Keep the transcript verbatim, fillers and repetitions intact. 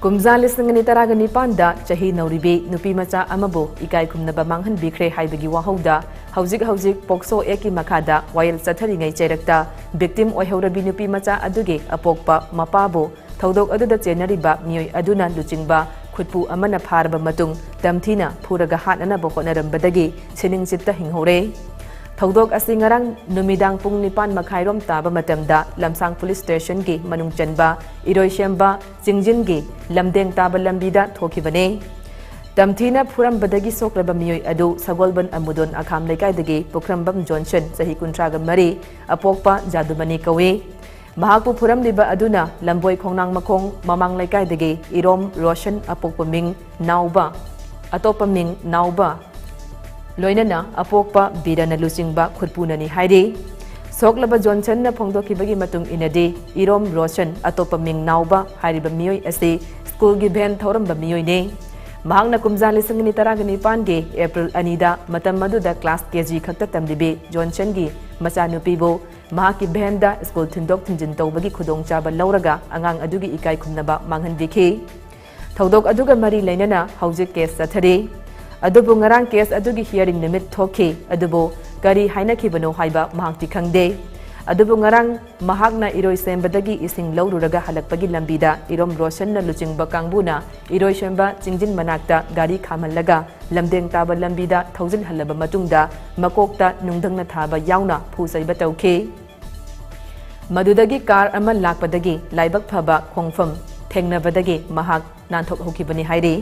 ꯀꯨꯝꯖꯥ ꯂꯤꯁꯤꯡ ꯑꯅꯤ ꯇꯔꯥꯒ ꯅꯤꯄꯥꯟꯗ ꯆꯍꯤ ꯅꯧꯔꯤꯕꯤ ꯅꯨꯄꯤ ꯃꯆꯥ ꯑꯃꯕꯨ ꯏꯀꯥꯏ ꯈꯨꯝꯅꯕ ꯃꯥꯡꯍꯟꯕꯤꯈ꯭ꯔꯦ ꯍꯥꯏꯕꯒꯤ ꯋꯥꯍꯧꯗ ꯍꯧꯖꯤꯛ ꯍꯧꯖꯤꯛ ꯄꯣꯛꯁꯣ ꯑꯦꯛꯀꯤ ꯃꯈꯥꯗ ꯋꯥꯌꯦꯜ ꯆꯠꯊꯔꯤꯉꯩ ꯆꯩꯔꯛꯇ victim ꯑꯣꯏꯍꯧꯔꯕꯤ ꯅꯨꯄꯤ ꯃꯆꯥ ꯑꯗꯨꯒꯤ ꯑꯄꯣꯛꯄ ꯃꯄꯥꯕꯨ ꯊꯧꯗꯣꯛ ꯑꯗꯨꯗ ꯆꯦꯟꯅꯔꯤꯕ ꯃꯤꯑꯣꯏ ꯑꯗꯨꯅ ꯂꯨꯆꯤꯡꯕ ꯈꯨꯠꯄꯨ ꯑꯃꯅ ꯐꯥꯔꯕ ꯃꯇꯨꯡ ꯇꯝꯊꯤꯅ ꯐꯨꯔꯒ ꯍꯥꯠꯅꯅꯕ ꯍꯣꯠꯅꯔꯝꯕꯗꯒꯤ ꯁꯤꯅꯤꯡ ꯆꯤꯠꯇ ꯍꯤꯡꯍꯧꯔꯦ꯫ ꯊꯧꯗꯣꯛ ꯑꯁꯤ ꯉꯔꯥꯡ ꯅꯨꯃꯤꯗꯥꯡ ꯄꯨꯡ ꯅꯤꯄꯥꯟ ꯃꯈꯥꯏꯔꯣꯝ ꯇꯥꯕ ꯃꯇꯝꯗ ꯂꯝꯁꯥꯡ ꯄꯨꯂꯤꯁ ꯁ꯭ꯇꯦꯁꯟꯒꯤ ꯃꯅꯨꯡ ꯆꯟꯕ ꯏꯔꯣꯏꯁꯦꯝꯕ ꯆꯤꯡꯖꯤꯟꯒꯤ ꯂꯝꯗꯦꯡ ꯇꯥꯕ ꯂꯝꯕꯤꯗ ꯊꯣꯛꯈꯤꯕꯅꯤ꯫ ꯇꯝꯊꯤꯅ ꯐꯨꯔꯝꯕꯗꯒꯤ ꯁꯣꯛꯂꯕ ꯃꯤꯑꯣꯏ ꯑꯗꯨ ꯁꯒꯣꯜꯕꯟ ꯑꯃꯨꯗꯣꯟ ꯑꯈꯥꯝ ꯂꯩꯀꯥꯏꯗꯒꯤ ꯄꯨꯈ꯭ꯔꯝꯕꯝ ꯖꯣꯟꯁꯟ, ꯆꯍꯤ ꯀꯨꯟꯊ꯭ꯔꯥꯒ ꯃꯔꯤ, ꯑꯄꯣꯛꯄ ꯖꯥꯗꯨꯃꯅꯤ ꯀꯧꯏ꯫ ꯃꯍꯥꯛꯄꯨ ꯐꯨꯔꯝꯂꯤꯕ ꯑꯗꯨꯅ ꯂꯝꯕꯣꯏ ꯈꯣꯡꯅꯥꯡ ꯃꯈꯣꯡ ꯃꯃꯥꯡ ꯂꯩꯀꯥꯏꯗꯒꯤ ꯏꯔꯣꯝ ꯔꯣꯁꯟ, ꯑꯄꯣꯛꯄ ꯃꯤꯡ ꯅꯥꯎꯕ, ꯑꯇꯣꯞꯄ ꯃꯤꯡ ꯅꯥꯎꯕ, ꯂꯣꯏꯅꯅ ꯑꯄꯣꯛꯄ ꯕꯤꯔꯅ ꯂꯨꯆꯤꯡꯕ ꯈꯨꯠꯄꯨꯅꯅꯤ ꯍꯥꯏꯔꯤ꯫ ꯁꯣꯛꯂꯕ ꯖꯣꯟꯁꯟꯅ ꯐꯣꯡꯗꯣꯛꯈꯤꯕꯒꯤ ꯃꯇꯨꯡ ꯏꯟꯅꯗꯤ, ꯏꯔꯣꯝ ꯔꯣꯁꯟ, ꯑꯇꯣꯞꯄ ꯃꯤꯡ ꯅꯥꯎꯕ ꯍꯥꯏꯔꯤꯕ ꯃꯤꯑꯣꯏ ꯑꯁꯤ ꯁ꯭ꯀꯨꯜꯒꯤ ꯚꯦꯟ ꯊꯧꯔꯝꯕ ꯃꯤꯑꯣꯏꯅꯤ꯫ ꯃꯍꯥꯛꯅ ꯀꯨꯝꯖꯥ ꯂꯤꯁꯤꯡ ꯑꯅꯤ ꯇꯔꯥꯒ ꯅꯤꯄꯥꯟꯒꯤ ꯑꯦꯄ꯭ꯔꯤꯜ ꯑꯅꯤꯗ ꯃꯇꯝ ꯑꯗꯨꯗ ꯀ꯭ꯂꯥꯁ ꯀꯦ ꯖꯤ ꯈꯛꯇ ꯇꯝꯂꯤꯕꯤ ꯖꯣꯟꯁꯟꯒꯤ ꯃꯆꯥꯅꯨꯄꯤꯕꯨ ꯃꯍꯥꯛꯀꯤ ꯚꯦꯟꯗ ꯁ꯭ꯀꯨꯜ ꯊꯤꯟꯗꯣꯛ ꯊꯤꯟꯖꯤꯟ ꯇꯧꯕꯒꯤ ꯈꯨꯗꯣꯡꯆꯥꯕ ꯂꯧꯔꯒ ꯑꯉꯥꯡ ꯑꯗꯨꯒꯤ ꯏꯀꯥꯏ ꯈꯨꯝꯅꯕ ꯃꯥꯡꯍꯟꯕꯤꯈꯤ꯫ ꯊꯧꯗꯣꯛ ꯑꯗꯨꯒ ꯃꯔꯤ ꯂꯩꯅꯅ ꯍꯧꯖꯤꯛ ꯀꯦꯁ ꯆꯠꯊꯔꯤ꯫ ꯑꯗꯨꯕꯨ ꯉꯔꯥꯡ ꯀꯦꯁ ꯑꯗꯨꯒꯤ ꯍꯤꯌꯥꯔꯤꯡ ꯅꯨꯃꯤꯠ ꯊꯣꯛꯈꯤ, ꯑꯗꯨꯕꯨ ꯀꯔꯤ ꯍꯥꯏꯅꯈꯤꯕꯅꯣ ꯍꯥꯏꯕ ꯃꯍꯥꯛꯇꯤ ꯈꯪꯗꯦ꯫ ꯑꯗꯨꯕꯨ ꯉꯔꯥꯡ ꯃꯍꯥꯛꯅ ꯏꯔꯣꯏꯁꯦꯝꯕꯗꯒꯤ ꯏꯁꯤꯡ ꯂꯧꯔꯨꯔꯒ ꯍꯜꯂꯛꯄꯒꯤ ꯂꯝꯕꯤꯗ ꯏꯔꯣꯝ ꯔꯣꯁꯟꯅ ꯂꯨꯆꯤꯡꯕ ꯀꯥꯡꯕꯨꯅ ꯏꯔꯣꯏꯁꯦꯝꯕ ꯆꯤꯡꯖꯤꯟ ꯃꯅꯥꯛꯇ ꯒꯥꯔꯤ ꯈꯥꯝꯍꯜꯂꯒ ꯂꯝꯗꯦꯡ ꯇꯥꯕ ꯂꯝꯕꯤꯗ ꯊꯧꯖꯤꯜꯍꯜꯂꯕ ꯃꯇꯨꯡꯗ ꯃꯀꯣꯛꯇ ꯅꯨꯡꯗꯪꯅ ꯊꯥꯕ ꯌꯥꯎꯅ ꯐꯨ ꯆꯩꯕ ꯇꯧꯈꯤ꯫ ꯃꯗꯨꯗꯒꯤ ꯀꯥꯔ ꯑꯃ ꯂꯥꯛꯄꯗꯒꯤ ꯂꯥꯏꯕꯛ ꯐꯕ ꯈꯣꯡꯐꯝ ꯊꯦꯡꯅꯕꯗꯒꯤ ꯃꯍꯥꯛ ꯅꯥꯟꯊꯣꯛꯍꯧꯈꯤꯕꯅꯤ ꯍꯥꯏꯔꯤ꯫